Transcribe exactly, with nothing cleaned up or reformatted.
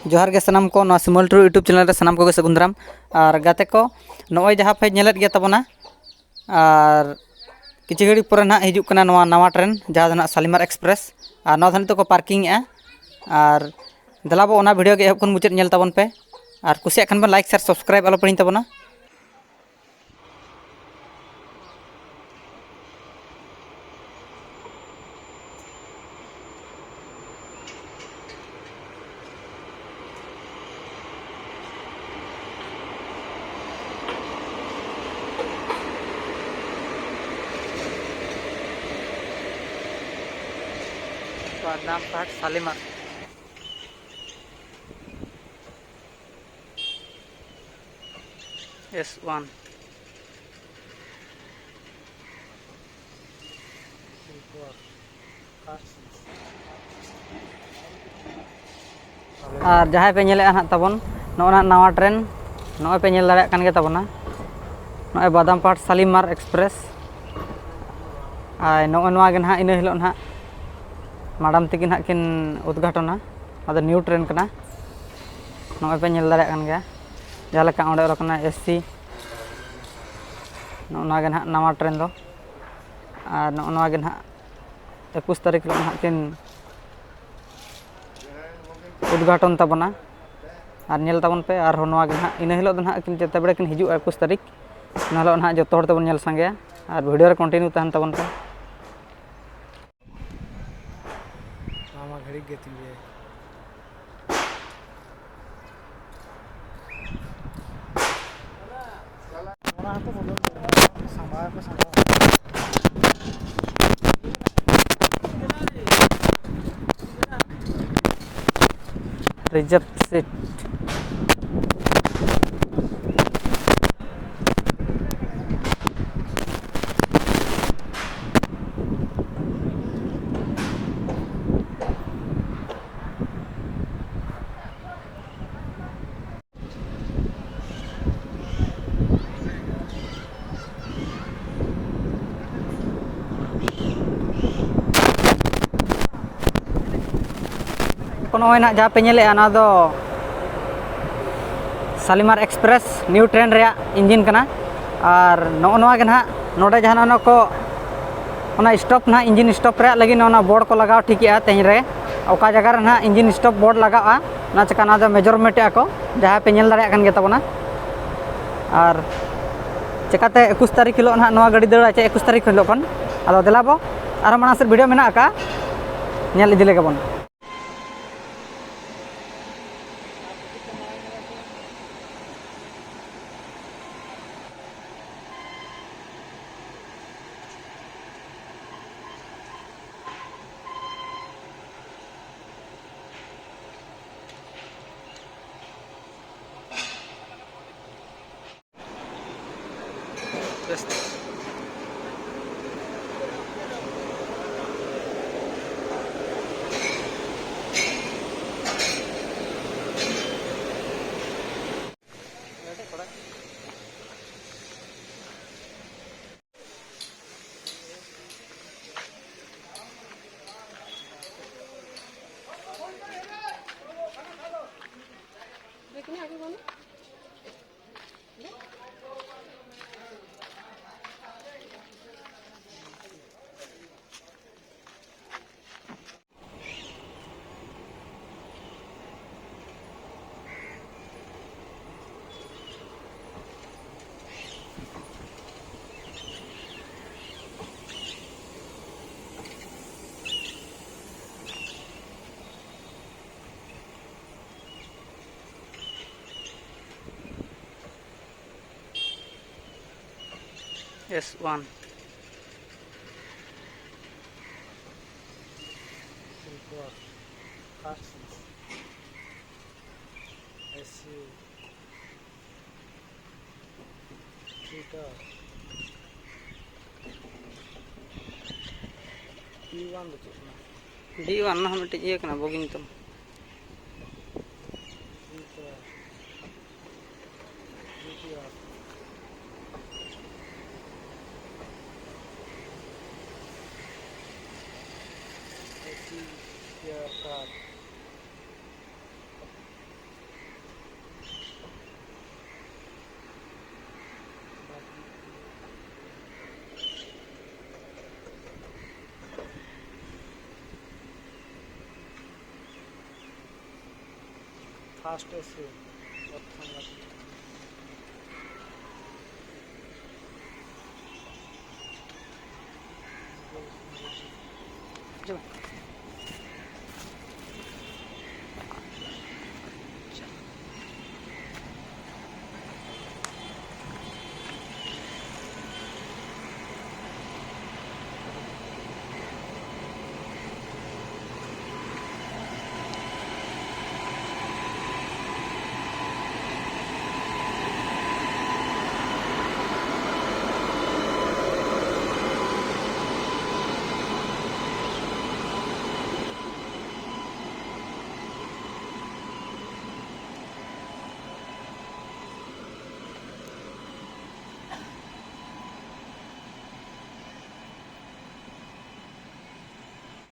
ᱡᱚᱦᱟᱨ ᱜᱮ ᱥᱟᱱᱟᱢ ᱠᱚ, ᱱᱚᱣᱟ ᱥᱤᱢᱚᱞ ᱴᱩᱰᱩ YouTube ᱪᱮᱱᱮᱞ ᱨᱮ ᱥᱟᱱᱟᱢ ᱠᱚᱜᱮ ᱥᱟᱹᱜᱩᱱ ᱫᱟᱨᱟᱢ᱾ ᱟᱨ ᱜᱟᱛᱮ ᱠᱚ, ᱱᱚᱜᱼᱚᱭ ᱡᱟᱦᱟᱸ ᱯᱮ ᱧᱮᱞᱮᱫ ᱜᱮᱭᱟ ᱛᱟᱵᱚᱱᱟ, ᱟᱨ ᱠᱤᱪᱷᱩ ᱜᱷᱟᱹᱲᱤᱡ ᱯᱚᱨᱮ ᱱᱟᱦᱟᱜ ᱦᱤᱡᱩᱜ ᱠᱟᱱᱟ ᱱᱚᱣᱟ ᱱᱟᱣᱟ ᱴᱨᱮᱱ, ᱡᱟᱦᱟᱸ ᱫᱚ ᱱᱟᱦᱟᱜ ᱥᱟᱞᱤᱢᱟᱨ ᱮᱠᱥᱯᱨᱮᱥ᱾ ᱟᱨ ᱱᱚᱣᱟ ᱫᱚ ᱱᱤᱛᱚᱜ ᱠᱚ ᱯᱟᱨᱠᱤᱝ ᱮᱜᱼᱟ᱾ ᱟᱨ ᱫᱮᱞᱟ ᱵᱚ, ᱚᱱᱟ ᱵᱷᱤᱰᱤᱭᱳ ᱜᱮ ᱮᱦᱚᱵ ᱠᱷᱚᱱ ᱢᱩᱪᱟᱹᱫ ᱧᱮᱞ ᱛᱟᱵᱚᱱ ᱯᱮ᱾ ᱟᱨ ᱠᱩᱥᱤᱭᱟᱜ ᱠᱷᱟᱱ ᱵᱮᱱ ᱞᱟᱭᱤᱠ, ᱥᱮᱭᱟᱨ, ᱥᱟᱵᱥᱠᱨᱟᱭᱤᱵ ᱟᱞᱚ ᱯᱮ ᱦᱤᱲᱤᱧ ᱛᱟᱵᱚᱱᱟ᱾ ᱵᱟᱫᱟᱢ ᱯᱟᱴ ᱥᱟᱞᱤᱢᱟᱨ᱾ S one. ᱟᱨ ᱡᱟᱦᱟᱸᱭ ᱯᱮ ᱧᱮᱞᱮᱫᱼᱟ ᱱᱟᱦᱟᱜ ᱛᱟᱵᱚᱱ, ᱱᱚᱜᱼᱚ ᱱᱟ ᱱᱟᱣᱟ ᱴᱨᱮᱱ, ᱱᱚᱜᱼᱚᱭ ᱯᱮ ᱧᱮᱞ ᱫᱟᱲᱮᱭᱟᱜ ᱠᱟᱱ ᱜᱮ ᱛᱟᱵᱚᱱᱟ, ᱱᱚᱜᱼᱚᱭ ᱵᱟᱫᱟᱢᱯᱟᱴ ᱥᱟᱞᱤᱢᱟᱨ ᱮᱠᱥᱯᱨᱮᱥ᱾ ᱟᱨ ᱱᱚᱜᱼᱚ ᱱᱚᱣᱟ ᱜᱮ ᱱᱟᱦᱟᱜ ᱤᱱᱟᱹ ᱦᱤᱞᱳᱜ ᱱᱟᱦᱟᱜ ᱢᱟᱰᱟᱢ ᱛᱤᱠᱤᱱ ᱱᱟᱦᱟᱜ ᱠᱤᱱ ᱩᱫᱽᱜᱷᱟᱴᱚᱱᱟ᱾ ᱟᱫᱚ ᱱᱤᱭᱩ ᱴᱨᱮᱱ ᱠᱟᱱᱟ, ᱱᱚᱜᱼᱚᱭ ᱯᱮ ᱧᱮᱞ ᱫᱟᱲᱮᱭᱟᱜ ᱠᱟᱱ ᱜᱮᱭᱟ, ᱡᱟᱦᱟᱸ ᱞᱮᱠᱟ ᱚᱸᱰᱮ ᱚᱰᱚᱠ ᱠᱟᱱᱟ ᱮᱥᱤ, ᱱᱚᱜᱼᱚ ᱱᱚᱣᱟ ᱜᱮ ᱱᱟᱦᱟᱜ ᱱᱟᱣᱟ ᱴᱨᱮᱱ ᱫᱚ᱾ ᱟᱨ ᱱᱚᱜᱼᱚ ᱱᱚᱣᱟ ᱜᱮ ᱱᱟᱦᱟᱜ ᱮᱠᱩᱥ ᱛᱟᱹᱨᱤᱠᱷ ᱦᱤᱞᱳᱜ ᱱᱟᱦᱟᱜ ᱠᱤᱱ ᱩᱫᱽᱜᱷᱟᱴᱚᱱ ᱛᱟᱵᱚᱱᱟ᱾ ᱟᱨ ᱧᱮᱞ ᱛᱟᱵᱚᱱ ᱯᱮ ᱟᱨᱦᱚᱸ ᱱᱚᱣᱟ ᱜᱮ ᱱᱟᱦᱟᱜ, ᱤᱱᱟᱹ ᱦᱤᱞᱳᱜ ᱫᱚ ᱱᱟᱦᱟᱜ ᱠᱤᱱ ᱡᱮᱛᱮ ᱵᱮᱲᱟ ᱠᱤᱱ ᱦᱤᱡᱩᱜᱼᱟ ᱮᱠᱩᱥ ᱛᱟᱹᱨᱤᱠᱷ, ᱤᱱᱟᱹ ᱦᱤᱞᱳᱜ ᱱᱟᱦᱟᱜ ᱡᱚᱛᱚ ᱦᱚᱲ ᱛᱮᱵᱚᱱ ᱧᱮᱞ ᱥᱟᱸᱜᱮᱭᱟ᱾ ᱟᱨ ᱵᱷᱤᱰᱤᱭᱳ ᱨᱮ ᱠᱚᱱᱴᱤᱱᱤᱭᱩ ᱛᱟᱦᱮᱱ ᱛᱟᱵᱚᱱ ᱯᱮ᱾ ᱱᱚᱣᱟ ᱢᱟ ᱜᱷᱟᱹᱲᱤᱡ ᱜᱮ ᱛᱤᱸᱜᱩᱭᱟᱭ᱾ ᱚᱱᱟ ᱦᱚᱸᱠᱚ ᱵᱚᱫᱚᱞ ᱠᱮᱫᱟ᱾ ᱥᱟᱢᱵᱟᱣ ᱠᱚ ᱥᱟᱢᱵᱟᱣ᱾ Reserve seat. ᱱᱚᱜᱼᱚᱭ ᱱᱟᱦᱟᱜ ᱡᱟᱦᱟᱸ ᱯᱮ ᱧᱮᱞᱮᱫᱼᱟ, ᱱᱚᱣᱟ ᱫᱚ ᱥᱟᱞᱤᱢᱟᱨ ᱮᱠᱥᱯᱨᱮᱥ ᱱᱤᱭᱩ ᱴᱨᱮᱱ ᱨᱮᱭᱟᱜ ᱤᱧᱡᱤᱱ ᱠᱟᱱᱟ᱾ ᱟᱨ ᱱᱚᱜᱼᱚ ᱱᱚᱣᱟ ᱜᱮ ᱱᱟᱦᱟᱜ ᱱᱚᱰᱮ ᱡᱟᱦᱟᱸ ᱱᱚᱜᱼᱚ ᱱᱚᱣᱟ ᱠᱚ, ᱚᱱᱟ ᱥᱴᱚᱯ ᱱᱟᱦᱟᱜ, ᱤᱧᱡᱤᱱ ᱥᱴᱚᱯ ᱨᱮᱭᱟᱜ ᱞᱟᱹᱜᱤᱫ ᱱᱚᱜᱼᱚ ᱱᱚᱣᱟ ᱵᱳᱨᱰ ᱠᱚ ᱞᱟᱜᱟᱣ ᱴᱷᱤᱠᱮᱜᱼᱟ ᱛᱮᱦᱮᱧ ᱨᱮ, ᱚᱠᱟ ᱡᱟᱭᱜᱟ ᱨᱮ ᱱᱟᱦᱟᱜ ᱤᱧᱡᱤᱱ ᱥᱴᱚᱯ ᱵᱳᱨᱰ ᱞᱟᱜᱟᱜᱼᱟ᱾ ᱚᱱᱟ ᱪᱤᱠᱟ ᱱᱚᱣᱟ ᱫᱚ ᱢᱮᱡᱟᱨᱢᱮᱱᱴ ᱮᱜᱼᱟ ᱠᱚ, ᱡᱟᱦᱟᱸ ᱯᱮ ᱧᱮᱞ ᱫᱟᱲᱮᱭᱟᱜ ᱠᱟᱱ ᱜᱮ ᱛᱟᱵᱚᱱᱟ᱾ ᱟᱨ ᱪᱤᱠᱟᱛᱮ ᱮᱠᱩᱥ ᱛᱟᱹᱨᱤᱠᱷ ᱦᱤᱞᱳᱜ ᱱᱟᱦᱟᱜ ᱱᱚᱣᱟ ᱜᱟᱹᱰᱤ ᱫᱟᱹᱲᱟ, ᱪᱮ ᱮᱠᱩᱥ ᱛᱟᱹᱨᱤᱠᱷ ᱦᱤᱞᱳᱜ ᱠᱷᱚᱱ? ᱟᱫᱚ ᱫᱮᱞᱟ ᱵᱚ, ᱟᱨᱦᱚᱸ ᱢᱟᱲᱟᱝ ᱥᱮᱫ ᱵᱷᱤᱰᱤᱭᱳ ᱢᱮᱱᱟᱜ ᱟᱠᱟᱫᱼᱟ, ᱧᱮᱞ ᱤᱫᱤ ᱞᱮᱜᱮ ᱵᱚᱱ᱾ S one. S U. D one ᱫᱚ ᱪᱮᱫ ᱠᱟᱱᱟ? D one ᱚᱱᱟ ᱦᱚᱸ ᱢᱤᱫᱴᱤᱡ ᱤᱭᱟᱹ ᱠᱟᱱᱟ, ᱵᱚᱜᱤ ᱧᱩᱛᱩᱢ᱾ ᱞᱟᱥᱴ ᱥᱮ ᱯᱨᱚᱛᱷᱚᱢ ᱞᱟᱥᱴ᱾